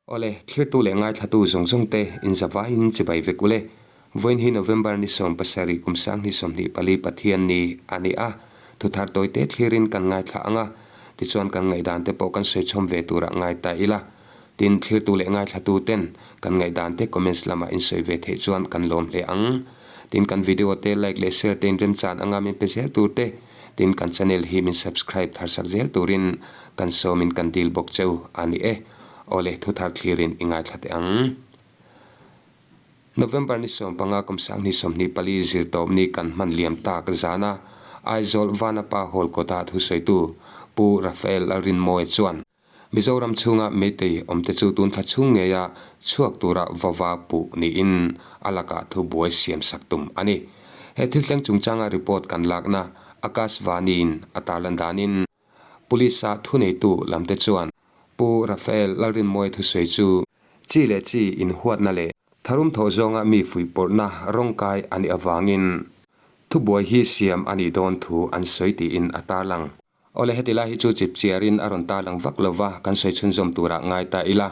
Awle, thlirtu leh ngaithlatu zawng zawng te inzavaiin chibai vek ule. Vawiin hi November ni 17 kum 2024 Pathian ni a ni a, thuthar tawite thlirin kan ngaithla ang a, tichuan kan ngaihdan te pawh kan sawi chhawm ve turah ngai ta ila. Tin, thlirtu leh ngaithlatu ten kan ngaihdan te comments lamah in sawi ve theih chuan kan lawm hle ang. Tin, kan video te like leh share te in remchan anga min pe zel tur te, tin kan channel hi min subscribe thar sak zel turin kan sawmin kan dil bawk cheu a ni e. Awle, thuthar thlirin i ngaithla teh ang. November ni 15 kum 2024 zirtawp ni kan hman liam tak zana Aizawl Vanapa Hall kawta thusawitu Pu Raphael Lalrinmawia chuan Mizoram chhunga Meitei awmte chu tun thla chhung ngeia chhuak tura vava puh niin a lakah thubuai siam sak tum a ni. He thil thleng chungchanga report kan lakna Akashvani-in a tarlan danin Police-a thuneitu lamte chuan Pu Raphael Lalrinmawia thusawi chu chi leh chi inhuatna leh tharum thawh zawnga mi fuihpawrhna rawngkai a nih avangin thubuai hi siam a nih dawn thu an sawi tiin a tarlang. Awle heti lai hi chu chipchiarin a rawn tarlang vak lova kan sawi chhunzawm turah ngai ta ila.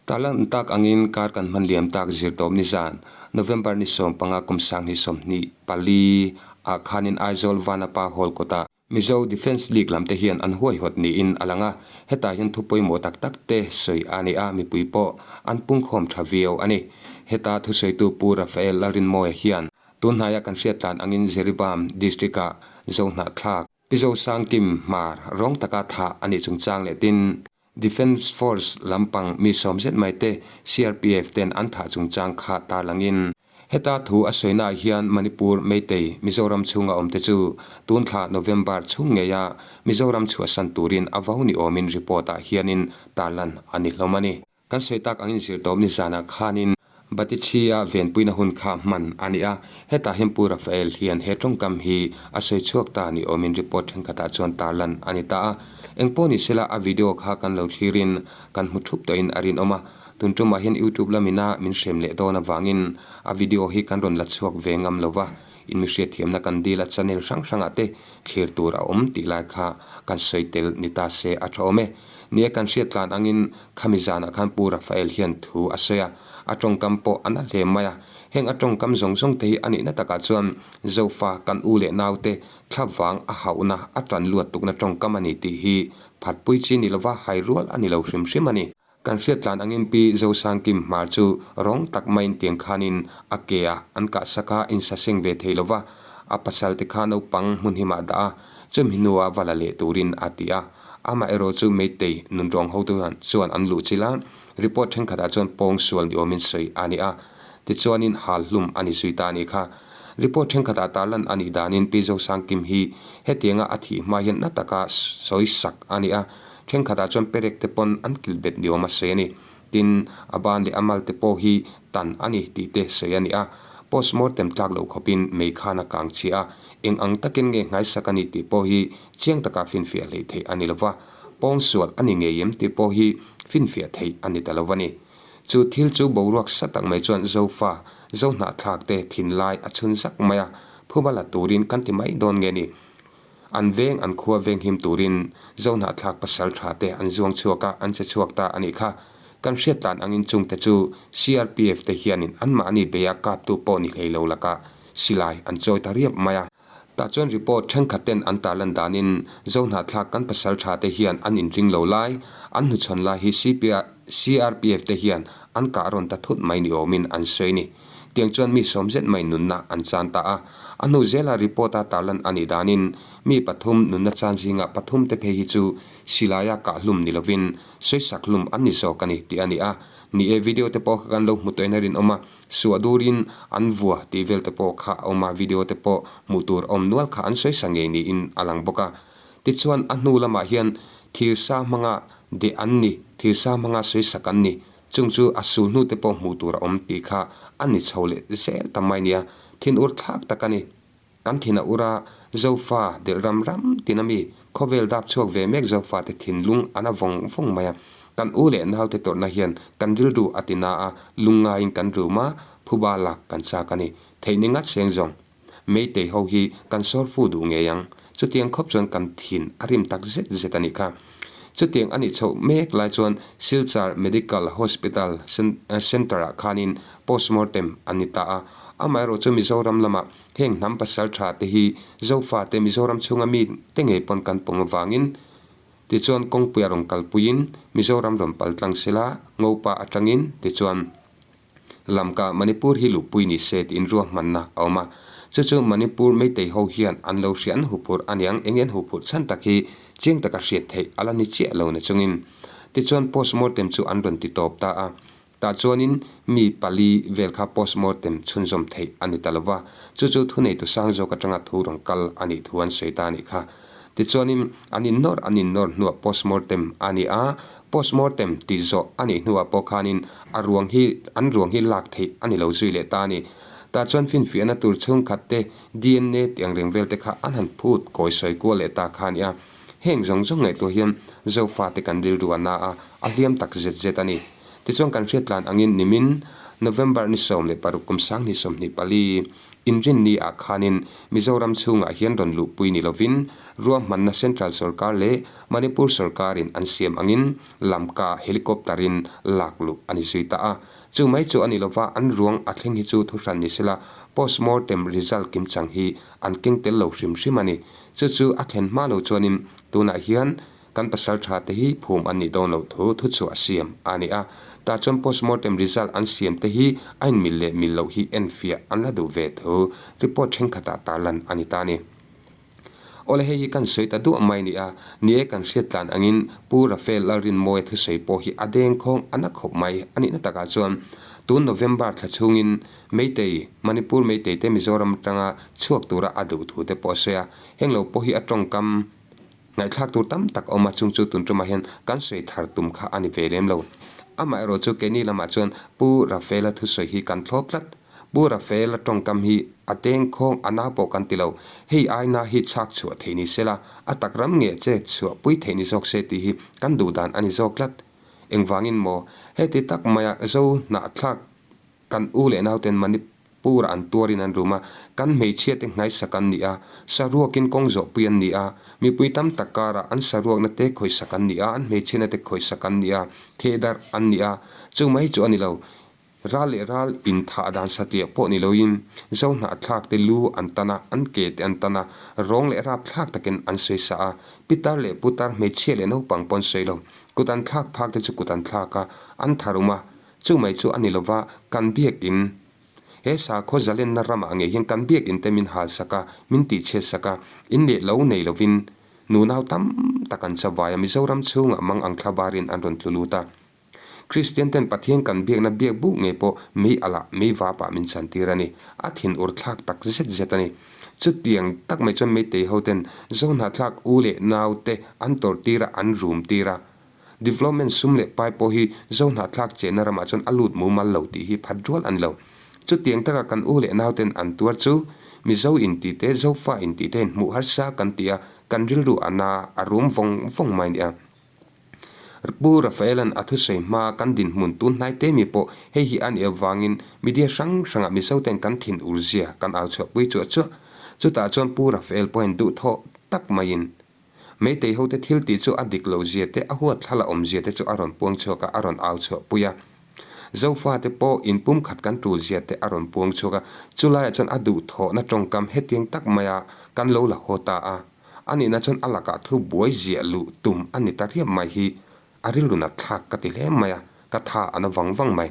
Tarlang tak angin kar kan hman liam tak zirtawp nizan November ni 15 kum 2024 ah khanin Aizawl Vanapa Hall kawtah Mizo Defence League lam te hian an huaihawt niin a lang a, hetah hian thu pawimawh tak tak te sawi a ni a, mipui pawh an pungkhawm tha viau a ni. Heta thusawitu Pu Raphael Lalrinmawia hian tun hnaia kan hriat tlan angin Jeribam District-ah Zohnahthlak, Pi Zosangkim Hmar rawng taka thah a nih chungchang leh tin, Defence Force lampang mi sawm zet mai te CRPF ten an thah chungchang kha tarlangin heta thu a sawinaah hian Manipur Meitei Mizoram chhunga awmte chu tun thla November chhung ngeia Mizoram chhuahsan turin a vo ni awmin report ah hianin tarlan a ni hlawm a ni. Kan sawi tak angin zirtawp ni zanah khanin Batichhi-a venpuina hun kha hman a ni a, hetah hian Pu Raphael hian he tawngkam hi a sawi chhuak ta ni awmin report thenkhatah chuan tarlan a ni ta a. Engpawh ni sela a video kha kan lo thlirin kan hmu thup tawhin a rinawm a, tun tumah hian YouTube lamina min hrem leh dawn avangin a video hi kan rawn la chhuak ve ngam lo va, in mi hriatthiamna kan dil a channel hrang hrangah te thlir tur a awm tih lai kha kan sawi tel ni ta se a tha awm e. Nia kan hriat tlan angin khami zanah khan Pu Raphael hian thu a sawi a, a tawngkam pawh a na hle mai a. Heng a tawngkam zawng zawng te hi a nihna takah chuan Zofa kan u leh naute thlavang a hauhna a tan luat tukna tawngkam a ni tih hi phatpui chi ni lova hai rual a ni lo hrim hrim a ni. Kan hriat tlan angin Pi Zosangkim Hmar chu rawng tak maiin tiang khanin a ke ah an kah sak a, insaseng ve thei lova a pasal te kha naupang hmun himah dah a, chumi hnuah va la leh turin a ti a. Amaherawh chu Meitei nunrawng hotu chuan an luh chilh a, report thenkhatah chuan pawng sual ni awmin sawi a ni a, tichuanin hal hlum a ni zui ta a nih kha. Report thenkhatah tarlan a nih danin Pi Zosangkim hi hetianga a thih hma hian na taka sawi sak a ni a, thenkhatah chuan perek te pawn an kilh bet ni awm a sawi a ni. Tin, a ban leh a mal te pawh hi tan a ni tih te sawi a ni a. Postmortem tlak loh khawpin mei khan a kang chhia a, eng ang takin nge nghaisak a nih tih pawh hi chiang taka finfiah hleih theih a ni lo va, pawngsual a ni ngei em tih pawh hi finfiah theih a ni ta lo a ni. Chu thil chu boruak sa tak mai chuan Zofa, Zohnahthlak te thinlai a chhun zak mai a, phuba la turin kan ti mai dawn nge ni. An veng an khua venghim turin Zohnahthlak pasal tha te an zuang chhuak a, an che chhuak ta a nih kha. Kan hriat tlan angin chungte chu CRPF te hianin anmahni beia kaptu pawh ni hlei lo lakah silai an chawi ta riap mai a. Tah chuan report thenkhat ten an tarlan danin Zohnahthlak kan pasal tha te hian an inring lo lai, an hnuchhawn lai hi CRPF te hian an kah rawn ta thut mai ni awmin an sawi ni. Tiang chuan mi sawm zet mai nunna an chan ta a. A hnu zela report-a tarlan a nih danin mi pathum nunna chan zingah pathum te phei hi chu silaia kah hlum ni lovin sawisak hlum an ni zawk a ni tih a ni a. Ni e, video te pawh kha kan lo hmu tawhin a rinawm a, suah durin an vua tih vel te pawh kha a awm a, video te pawh hmuh tur a awm nual kha an sawisa ngei niin a lang bawk a. Tichuan a hnu lamah hian thirsa hmanga deh an ni, thirsa hmanga sawisak an ni. Chung chu a sul hnu te pawh hmuh tur a awm tih kha a ni chho leh zel ta mai nia, thin ur thlak tak a ni. Kan thin a ur a, Zofa delh ram ram tin a mi, khawvel dap chhuak ve mek Zofa te thinlung a na vawng vawng mai a. Kan u leh naute tawrhna hian kan rilru a ti na a, lungngaiin kan rum a, phuba lak kan chak a ni. Theih ni ngat seng zawng. Meitei ho hi kan sawr fu duh ngei ang. Chutiang khawp chuan kan thin a rim tak zet zet a nih kha. Chutiang a nih chhoh mek lai chuan Silchar Medical Hospital Centre-ah khanin postmortem an ni ta a. Amaherawhchu Mizoram lamah heng hnam pasal tha te hi Zofate Mizoram chhunga mi te ngei pawn kan pawng avangin tichuan kawngpuia rawn kalpuiin Mizoram rawn pal tlang sela Ngopa atangin tichuan Lamka Manipur hi luhpui ni se tiin ruahmanna a awm a. Chu chu Manipur Meitei ho hian an lo hria an huphurh aniang enge an huphurh chhan tak hi chiang taka hriat theih a la ni chiah lo na chungin. Tichuan postmortem chu an rawn ti tawp ta a. Tah chuanin mi pali vel kha postmortem chhunzawm theih a ni ta lo va. Chu chu thuneitu sang zawk atanga thu rawn kal a nih thu an sawi ta a nih kha. Tichuanin an innawr an innawr hnuah postmortem a ni a, postmortem tih zawh a nih hnuah pawh khanin a ruang hi an ruang hi lak theih a ni lo zui leh ta a ni. Tah chuan finfiahna tur chhungkhat te DNA tih ang reng vel te kha an han phut kawi sawi kual leh ta kha a ni a. Heng zawng zawng ngaihtuah hian Zofate kan rilru a na a, a hliam tak zet zet a ni. Tichuan kan hriat tlan angin nimin November ni 16 kum 2024, Inrinni ah khanin Mizoram chhungah hian rawn luhpui ni lovin ruahmanna Central sorkar leh Manipur sorkarin an siam angin Lamka helicopter in lak luh a ni zui ta a. Chu mai chu a ni lova an ruang a thleng hi chu thuhran ni sela postmortem result kimchang hi an keng tel lo hrim hrim a ni. Chu chu a thlen hma lo chuanin tunah hian Kan pasal tha te hi phum an nih dawn loh thu thuchhuah siam a ni a, tah chuan postmortem result an siam te hi a inmil leh mil loh hi enfiah an la duh ve thu report thenkhatah tarlan a ni ta a ni. Awle hei hi kan sawi ta duah mai ni a, ni e kan hriat tlan angin Pu Rafael Lalrinmawia thusawi pawh hi a dengkhawng a na khawp mai a nihna takah chuan tun November thla chhungin Meitei, Manipur Meitei te Mizoram atanga chhuak tura a duh thu te pawh a sawi a, heng lo pawh hi a tawngkam Ngaihthlak tur tam tak awm a, chung chu tun tumah hian kan sawi thar tum kha a ni ve lem lo. Amaherawh chu keini lamah chuan Pu Rafaela thusawi hi kan thlawp tlat. Pu Rafaela tawngkam hi a dengkhawng a nau pawh kan ti lo. Hei aina hi chhak chhuah theih ni sela, a tak ram nge che chhuah pui theih ni zawk se tih hi kan duh dan a ni zawk tlat. Engvangin maw heti tak maia Zo hnahthlak Kan u leh nauten Manipur an tuarin an rum a, kan hmeichhiate nghaisak an ni a, saruakin kawng zawhpui an ni a, mipui tam tak karah an saruakna te khawisak an ni a, an hmeichhiana te khawisak an ni a, thehdarh an ni a, chu mai chu a ni lo. Ral leh ral inthah dan satliah pawh ni loin Zohnahthlak te lu an tan a, an ke te an tan a, rawng leh rapthlak takin an sawi sa a, pitar leh putar hmeichhia leh naupang pawh an sawi lo. Kut an thlak phak te chu kut an thlak a, an tharum a, Chu mai chu a ni lova, kan biakin he sakhaw zalenna ramah ngei hian kan biakin te min halsak a, min tihchhiatsak a, in leh lo nei lovin nunau tam tak an chavai a, Mizoram chhungah mang ang thla barin an rawn tlu lut a. Kristian ten Pathian kan biakna biak buk ngei pawh mei alah mei vapah min chantir a ni. A thin ur thlak tak zet zet a ni. Chutiang tak mai chuan Meitei ho ten Zohnahthlak u leh nau te an tawrh tir a, an rum tir a. Development sum leh pai pawh hi Zohnahthlak chenna ramah chuan a lut mumal lo tih hi phat rual a ni lo. Chutiang taka kan u leh nauten an tuar chu Mizo intih te, Zofa intih te in hmuh harsa kan ti a, kan rilru a na a rum vawng vawng mai a ni a. Pu Rafaela'n a thusawi hmaa kan dinhmun tun hnai te mi pawh hei hi a nih avangin media hrang hrangah Mizoten kan thin ur zia kan au chhuahpui chuah chuah. Chutah chuan Pu Rafael pawhin duhthawh tak maiin Meitei hote thil tih chu a dik loh zia te, a huat thla la awm zia te chu a rawn puang chhuak a, a rawn au chhuah pui a. Zofate pawh in pumkhat kan tul zia te a rawn puang chhuak a, chulaiah chuan a duhthawhna tawngkam hetiang tak maia kan lo la haw ta a. A nihna chuan a lakah thu buai ziah luh tum a ni ta riap mai hi a rilru nat thlak ka ti hle mai a, ka tha a na vang vang mai.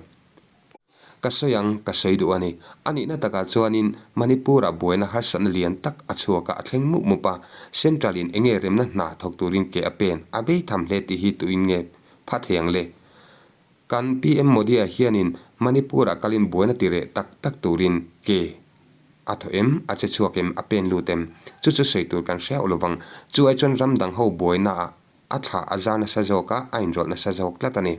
Ka sawi ang, ka sawi duh a ni. A nihna takah chuanin Manipur-ah buaina harsatna lian tak a chhuak a, a thleng mup mup a. Central-in eng nge remna hna thawk turin ke a pen a bei tham hle tih hi tuin nge pha thei ang le? Kan PM Modi-a hianin Manipur-ah kalin buaina ti reh tak tak turin ke a thaw em, a che chhuak em, a pen lut em? Chu chu sawi tur kan hre hauh lovang. Chu ai chuan ram dang ho buainaah A thlah a zar nasa zawk a, a inrawlh nasa zawk tlat a ni.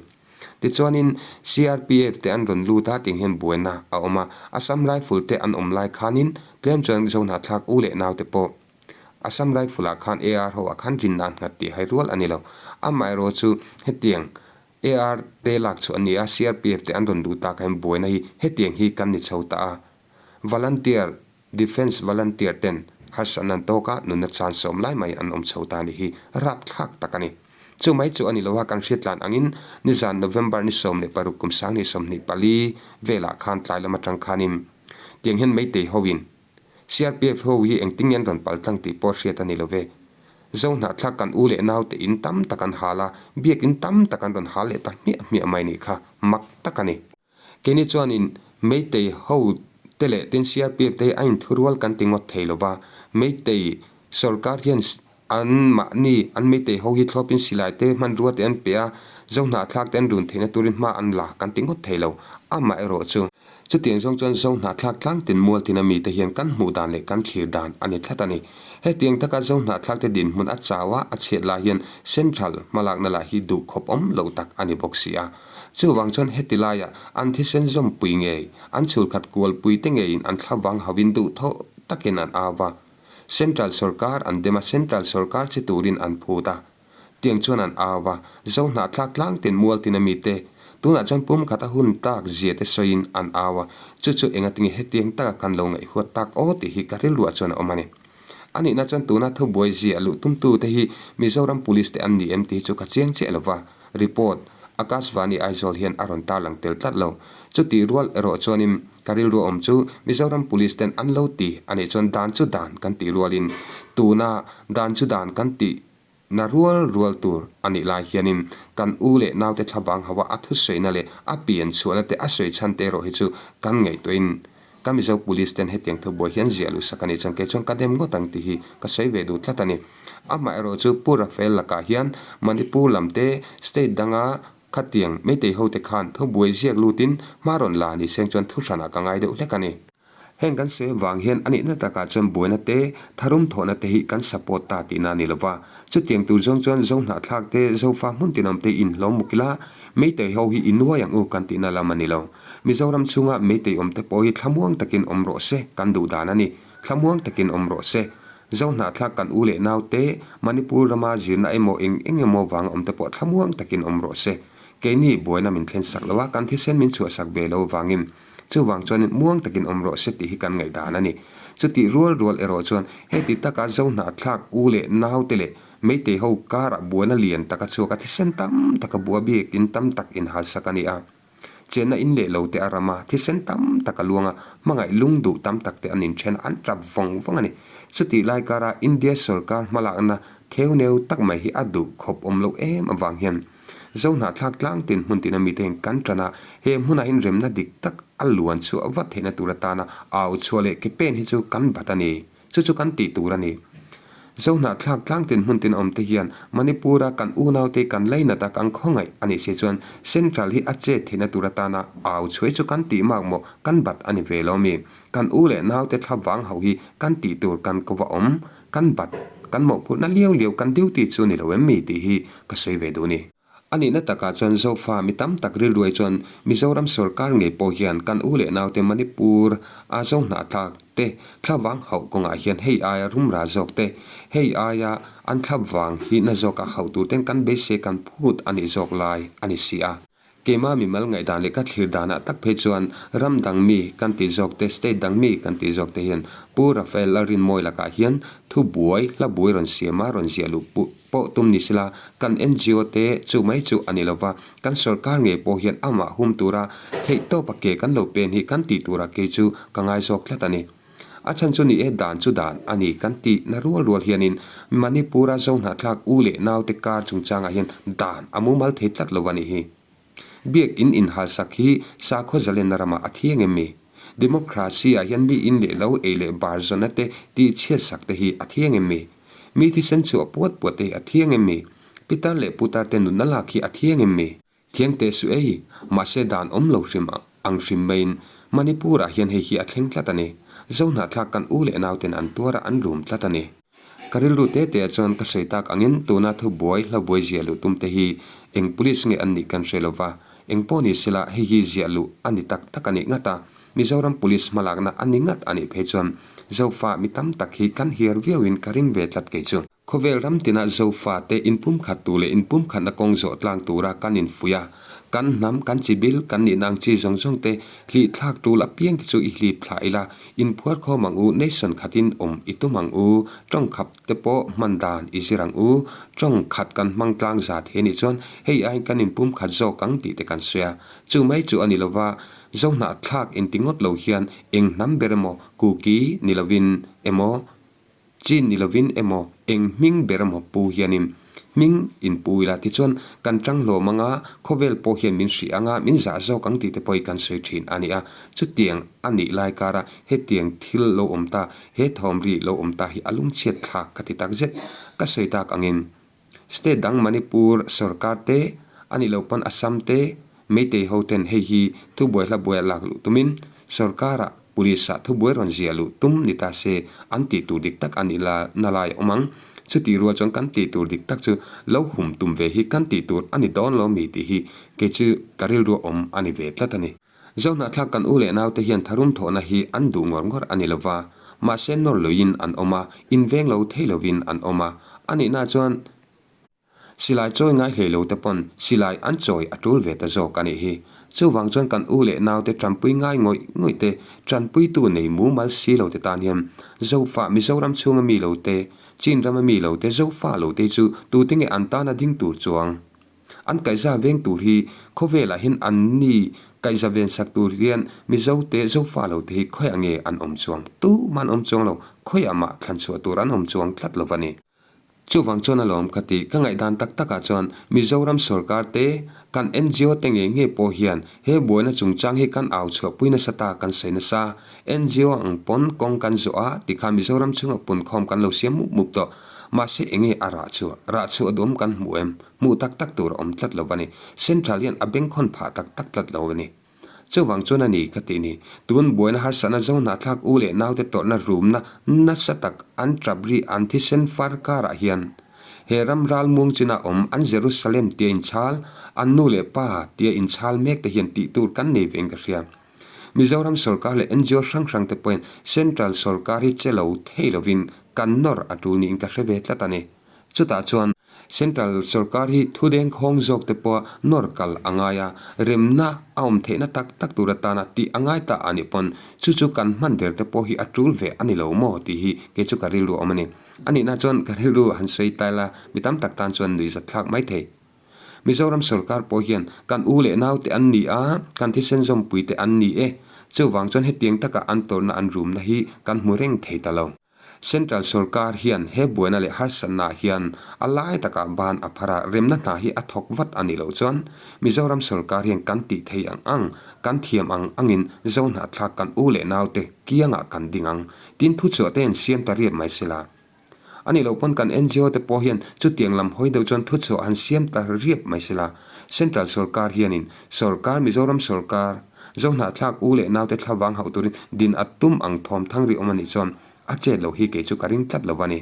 Tichuanin CRPF te an rawn lut a tih hian buaina a awm a, Assam Rifle te an awm lai khanin tlem chuan Zohnahthlak u leh nau te pawh Assam Rifle ah khan AR ho ah khan rinna an nghat tih hai rual a ni lo. Amaherawh chu hetiang AR te lak chhuah a ni a, CRPF te an rawn luh tak hian buaina hi hetiang hi kan ni chho ta a. Volunteer Defence volunteer ten harsatna an tawk a, nunna chan sawm lai mai an awm chho ta nih hi rapthlak tak a ni. Chu mai chu a ni lo a, kan hriatlan angin nizan November ni 16 kum 2024 velah khan tlai lam atang khanin tiang hian Meitei hoin CRPF ho hi engtin nge an rawn pal tlang tih pawh hriat a ni lo ve. Zohnahthlak kan u leh naute in tam tak an hal a, biakin tam tak an rawn hal leh ta hmiah hmiah mai nih kha mak tak a ni. Keini chuanin Meitei ho te leh tin CRPF te hi a inthurual kan ti ngawt thei lo va, Meitei sorkar hian An mahni an meitei ho hi thlawpin silai te hmanrua te an pe a, Zohnahthlak te an run theihna turin hma an la kan ti ngawt thei lo. Amah erawh chu. Chutiang zawng chuan Zohnahthlak tlangtin mualtin a mite hian kan hmuh dan leh kan thlir dan a ni tlat a ni. Hetiang taka Zohnahthlak te dinhmun a chau a, a chhiat lai hian Central hmalakna lah hi duh khawp awm lo tak a ni bawk si a. Chuvang chuan heti laiah an thisen zawmpui ngei, an chhulkhat kualpui te ngeiin an thlavang hauhin duhthawh takin an au va. Central sorkar an dem a, Central sorkar che turin an phut a. Tiang chuan an au a, Zo hnahthlak tlang tin mual tin a mite, tunah chuan pum khat a hun tak zia te sawiin an au a, chu chu engatinge hetiang taka kan lo ngaihhuat tak aw tih hi ka rilruah chuan a awm a ni. A nihna chuan tuna thubuai zia luh tumtu te hi Mizoram Police te an ni em tih hi chu ka chiang chiah lo va, Report, Akashvani Aizawl hian a rawn tarlang tel tlat lo. Chutih rual erawh chuanin ka rilru awm chu Mizoram Police ten an lo ti a nih chuan dan chu dan kan tih rualin tuna dan chu dan kan tih na rual rual tur a nih lai hianin kan u leh naute thlavang ho a a thusawina leh a pian chhuahna te a sawi chhan te erawh hi chu kan ngaihtuahin Ka Mizo Police ten hetiang thubuai hian ziah luh sak a nih chuan kei chuan ka dem ngawt ang tih hi ka sawi ve duh tlat a ni. Amaherawh chu Pu Rafael lakah hian Manipur lam te state danga khatiang Meitei ho te khan thubuai ziak lutin hma rawn la ni seng chuan thu hranah ka ngai deuh hlek a ni. Heng kan sawi avang hian a nihna takah chuan buaina te, tharum thawhna te hi kan support ta tihna a ni lova. Chutiang tur zawng chuan Zohnahthlak te, Zofa hmun tinawm te inhlawm muk ila Meitei ho hi i nuai ang u kan tihna lam a ni lo. Mizoram chhunga Meitei awmte pawh hi thlamuang takin awm rawh se kan duh dan a ni. Thlamuang takin awm rawh se. Zohnahthlak kan u leh naute, Manipur rama zirna emaw eng eng emaw vanga awmte pawh thlamuang takin awm rawh se. Keini buaina min thlen sak lo a, kan thisen min chhuah sak ve lo vangin. Chuvang chuanin muang takin awm rawh se tih hi kan ngaihdan a ni. Chutih rual rual erawh chuan heti taka Zohnahthlak u leh naute leh Meitei ho karah buaina lian tak a chhuak a, thisen tam tak a bua biakin tam tak inhalsak a ni a. Chenna in leh lo te a ram a, thisen tam tak a luang a, hmangaih lung duh tam tak te an inthen a, an tap vawng vawng a ni. Chutih lai kara India sorkar hmalakna theuneu tak mai hi a duh khawp awm loh em avang hian Zohnahthlak tlang tin hmun tina mite hian kan tan a, he hmunah hian remna dik tak a luan chhuah vat theihna tur atana au chhuah leh ke pen hi chu kan bat a ni. Chu chu kan tih tur a ni. Zohnahthlak tlangtin hmun tin awmte hian Manipur-a kan unaute kan lainat a, kan khawngaih a nih si chuan Central hi a chet theihna tur atana au chhuai chu kan tih mak maw kan bat a ni ve lo mi? Kan u leh naute thlavang ho hi kan tih tur kan ko va awm, kan bat, kan mawhphurhna liau liau kan duty chu ni lo em mi tih hi ka sawi ve duh ni. A nihna takah chuan Zofa mi tam tak rilruai chuan Mizoram sorkar ngei pawh hian kan u leh naute Manipur a Zohnahthlak te thlavang hauh kawngah hian hei aia rumra zawk te, hei aia an thlavang hi na zawka hauh tur ten kan beisei kan phut a nih zawk lai a ni si a. Keimah mimal ngaihdan leh ka thlir danah tak phei chuan ram dang mi kan tih zawk te, state dang mi kan tih zawk te hian Pu Rafael Lalrinmawi lakah hian thubuai, hlabuai rawn siam a, rawn ziah luh pawh tum ni sela, kan ngo te chu mai chu a ni lova, kan sorkar ngei pawh hian amah hum tura theihtawpa ke kan lo pen hi kan tih turah kei chu ka ngai zawk tlat a ni. A chhan chu ni e, dan chu dan a ni kan tih na rual rual hianin Manipur-a Zohnahthlak u leh naute kar chungchangah hian dan a mumal thei tlat lo a nih hi. Biak in inhalsak hi sakhaw zalenna ramah a thiang em mi? Democracy-ah hian mi in leh lo ei leh bar zawnna te tih chhiatsak te hi a thiang em mi? Mi thisen chhuah puat puat te hi a thiang em mi? Pitar leh putar te nunna lak hi a thiang em mi? Thiang teh suh ei, mahse dan awm lo hrim ang hrim maiin Manipur-ah hian hei hi a thleng tlat a ni. Zohnahthlak kan u leh nauten an tuar a, an rum tlat a ni. Ka rilru te te ah chuan ka sawi tak angin tuna thubuai hlabuai ziah luh tum te hi eng police nge an nih kan hre lo va, eng pawh ni sela hei hi ziah luh a ni tak tak a nih ngat a, Mizoram police hmalakna a ni ngat a nih phei chuan Zofa mi tam tak hi kan hiar viauin ka ring ve tlat kei chu. Khawvel ram tina Zofate inpumkhat tur leh inpumkhatna kawng zawh tlang tura kan infuih a. Kan hnam, kan chi bil, kan nihna ang chi zawng zawng te hlih thlak tul apiang te chu i hlip thlah ila, inphuar khawm ang u, nation khatin awm i tum ang u, tawng khap te pawh hman dan i zir ang u, tawng khat kan hmang tlang zat he nih chuan hei aiin kan inpum khat zawk ang tih te kan sawi a. Chu mai chu a ni lova, Zohnahthlak inti ngawt lo hian eng hnam ber emaw Kuki ni lovin emaw Chin ni lovin emaw eng hming ber emaw pu hianin hming in pu ila tichuan kan tang hlawm anga khawvel pawh hian min hrih anga min zah zawk ang tih te pawh hi kan sawi thin a ni a. Chutiang a nih lai kara hetiang thil lo awm ta, he thawm ri lo awm ta hi a lungchhiat thlak ka ti tak zet. Ka sawi tak angin State dang Manipur sorkar te, a nih loh pawn Assam te, Meitei ho ten hei hi thubuai hla buai a lak luh tumin sorkarah police ah thubuai rawn ziah luh tum ni ta se an tih tur dik tak a nih la na lai a awm ang. Chutih rual chuan kan tih tur dik tak chu lo hum tum ve hi kan tih tur a ni dawn lo mi tih hi kei chu ka rilru awm a ni ve tlat a ni. Zohnahthlak kan u leh naute hian tharum thawhna hi an duh ngawr ngawr a ni lova, mahse nawr luiin an awm a, inveng lo thei lovin an awm a. A nihna chuan silai chawi ngai hlei lo te pawn silai an chawi a tul ve ta zawk a nih hi. Chuvang chuan kan u leh naute tanpui ngai ngawih ngawih te, tanpuitu nei mumal si lo te tan hian Zofa Mizoram chhunga mi lo te, Chin rama mi lo te, Zofa lo te chu tute nge an tana ding tur chuang? An kaihza veng tur hi khawvelah hian an ni kaihza ven sak tur hian Mizo te Zofa lo te hi khawiah nge an awm chuang? Tumah an awm chuang lo, khawiah mah thlan chhuah tur an awm chuang tlat lo va ni. Chuvang chuan alawm ka ti, ka ngaihdan tak takah chuan Mizoram sorkar te, kan ngo te ngei ngei pawh hian he buaina chungchang hi kan au chhuahpui nasa ta kan sawi nasa. Ngo ang pawn kawng kan zawh a tikhan Mizoram chhunga punkhawm kan lo siam mup mup tawh. Mahse enge a rah chhuah? Rah chhuah duam kan hmu em? Hmuh tak tak tur a awm tlat lo a ni. Central hian a bengkhawn phah tak tak tlat lo a ni. Chuvang chuan a ni ka tih ni. Tun buaina harsatna zo hnahthlak u leh naute tawrhna rumna nasa tak an tap ri an thisen far karah hian he ram ral muang china awm an Jerusalem tia inchhal, an nu leh pa tia inchhal mek te hian tih tur kan nei vein ka hria. Mizoram sorkar leh ngo hrang hrang te pawhin Central sorkar hi che lo thei lovin kan nawr a tul niin ka hre ve tlat a ni. Chutah chuan Central sorkar hi thu dengkhawng zawk te pawh nawr kal a ngai a, remna a awm theihna tak tak tur atana tih a ngai ta a nih pawn chu chu kan hman der te pawh hi a tul ve a ni lo maw tih hi kei chu ka rilru a awm a ni. A nihna chuan ka rilru han sawi ta ila mi tam tak tan chuan nuihzat thlak mai thei. Mizoram sorkar pawh hian kan u leh naute an ni a, kan thisen zawmpui te an ni e. Chuvang chuan hetiang taka an tawrhna an rumna hi kan hmu reng thei ta lo. Central sorkar hian he buaina leh harsatnaah hian a lai takah ban a phar a, remna hna hi a thawk vat a nih loh chuan Mizoram sorkar hian kan tih thei ang ang, kan thiam ang angin Zohnahthlak kan u leh naute kiangah kan ding ang. Tin thuchhuah te hian siam ta riap mai sela. A nih loh pawn kan ngo te pawh hian chutiang lam hawi deuh chuan thuchhuah han siam ta riap mai sela. Central sorkar hianin sorkar Mizoram sorkar Zohnahthlak u leh naute thlavang hauh turin din a tum ang thawm thang ri awm a nih chuan a chet loh hi kei chu ka ring tlat lo a ni.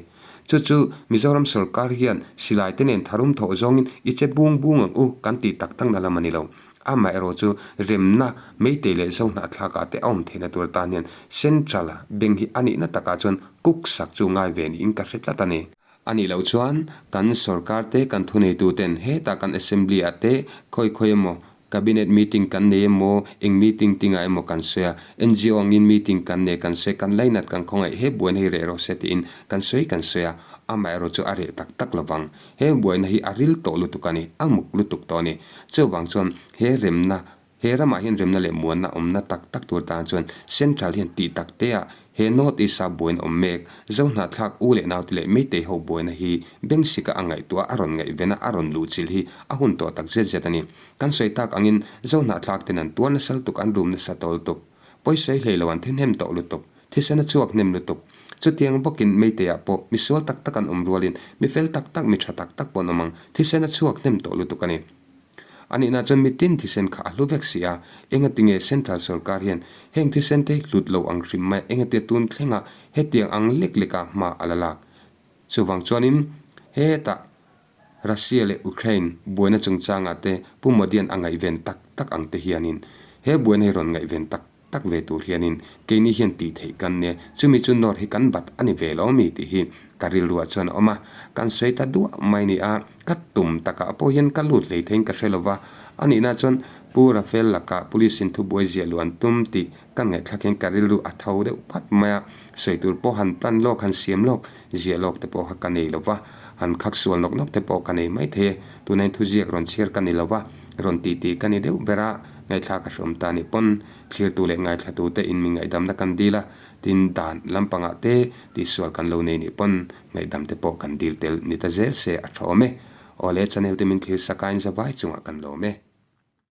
Chu chu Mizoram sorkar hian silai te nen tharum thawh zawngin i che bung bung ang u kan tih tak tak na lam a ni lo. Amaherawh chu remna Meitei leh Zohnahthlak ah te a awm theihna tur atan hian Central beng hi a nihna takah chuan kuk sak chu ngai ve niin ka hre tlat a ni. A nih loh chuan kan sorkar te kan thuneitu ten hetah kan Assembly ah te khawi khawi emaw Cabinet meeting kan nei emaw, eng meeting tingah emaw kan sawi a, ngo angin meeting kan nei kan sawi, kan lainat kan khawngaih he buaina hi reh rawh se tiin kan sawi kan sawi a, amaherawh chu a reh tak tak lovang. He buaina hi a ril tawh lutuk a ni, a muk lutuk tawh a ni. Chuvang chuan he remna, he ramah hian remna leh muanna awmna tak tak tur tan chuan Central hian tih tak te ah he North East a buaina awm mek, Zohnahthlak u leh naute leh Meitei ho buaina hi Bengsika a ngaihtuah a rawn ngaihven a, a rawn luhchilh hi a hun tawh tak zet zet a ni. Kan sawi tak angin Zohnahthlak ten an tuar nasa lutuk, an rum nasa tawh lutuk. Pawisawi hlei lo an thehnem tawh lutuk. Thisen a chhuak hnem lutuk. Chutiang bawkin Meiteiah pawh mi sual tak tak an awm rualin mi fel tak tak, mi tha tak tak pawh an awm ang. Thisen a chhuak hnem tawh lutuk a ni. A nihna chuan mitin thisen kha a hlu vek si a, engatinge Central sorkar hian heng thisen te hlut lo ang hrim mai engatia tun thlenga hetiang ang lek leka hma a la lak? Chuvang chuanin hetah Russia leh Ukraine buaina chungchangah te Pu Modian a ngaihven tak tak ang te hianin he buaina hi rawn ngaihven tak. tak ve tur hianin keini hian tih theih kan nia, chumi chu nawr hi kan bat a ni ve lo ami tih hi ka rilruah chuan a awm a, kan sawi ta duah mai ni a, ka tum takah pawh hian ka lut hlei theiin ka hre lo va, a nihna chuan Pu Rafael lakah Police in thubuai ziah luh an tum tih ka ngaihthlak hian ka rilru a tho deuh phat mai a, sawi tur pawh han plan lawk han siam lawk ziah lawk te pawh kha ka nei lo va, han khak sual nawk nawk te pawh ka nei mai thei e, tunah hian thuziak rawn chhiar ka ni lo va, rawn tih tih ka ni deuh ber a, ngaihthlak a hreawm ta nih pawn thlirtu leh ngaithlatute in mi ngaihdamna kan dil a, tin dan lampangah te tihsual kan lo nei nih pawn ngaihdam te pawh kan dil tel ni ta zel se a tha awm e. Awle channel te min thlir sak a in zavai chungah kan lawm e.